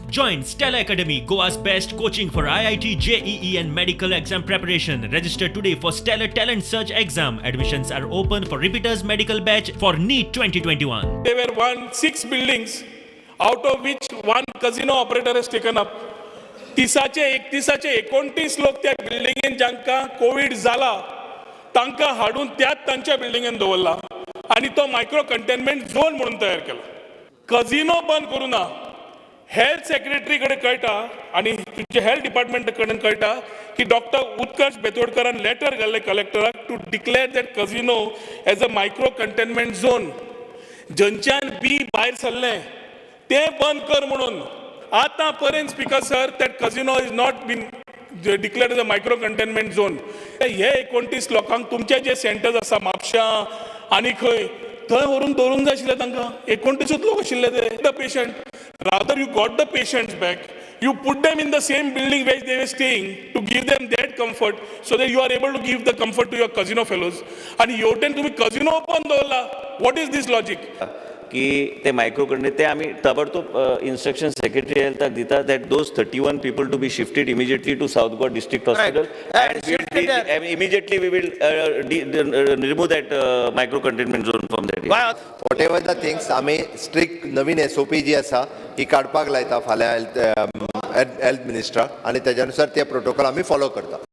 Join Stellar Academy, Goa's best coaching for IIT, JEE and medical exam preparation. Register today for Stellar Talent Search exam. Admissions are open for repeaters medical batch for NEET 2021. There were 16 buildings, out of which one casino operator has taken up. तिसाचे एकतीसाचे 29 लोक त्या बिल्डिंगेन जांकां Covid जाला तांकां हाडून त्याच तांच्या बिल्डिंगेन दवरला आनी तो मायक्रो कंटेनमेंट झोन म्हणून तयार केला. कझिनो बंद करूं ना, हेल्थ सेक्रेटरी कडेन कळटा आनी तुमच्या हेल्थ डिपार्टमेंट कडेन कळटा की डॉक्टर उत्कर्ष बेतोडकरान लेटर घाल्लें कलेक्टराक to declare that casino as a micro containment zone. जंच्यान बी भायर सरलें तें बंद कर म्हणून. आतां पर्यंत speaker sir, that casino is not been declared as a micro containment zone. हे 29 लोकांक तुमचे जे सेंटर्स आसा म्हापशां आनी खंय थंय व्हरून दवरूंक जाय आशिल्ले तांकां. 29 लोक आशिल्ले ते. The patient, rather you got the patients back, you put them in the same building where they were staying to give them that comfort so that you are able to give the comfort to your casino fellows. आनी हेवटेन तुमी casino पण दवरला. What is this logic? की ते micro contain ते आमी ताबडतोब इन्स्ट्रक्शन सेक्रेटरी हेल्थाक दिता that those 31 people to be shifted immediately to South Goa District Hospital and immediately we will remove that micro containment zone from that. What ever the things आमी strict नवीन SOP जी आसा ही काडपाक लायता फाल्यां health मिनिस्टराक आनी तेज्या नुसार ते प्रोटोकॉल आमी फॉलो करता.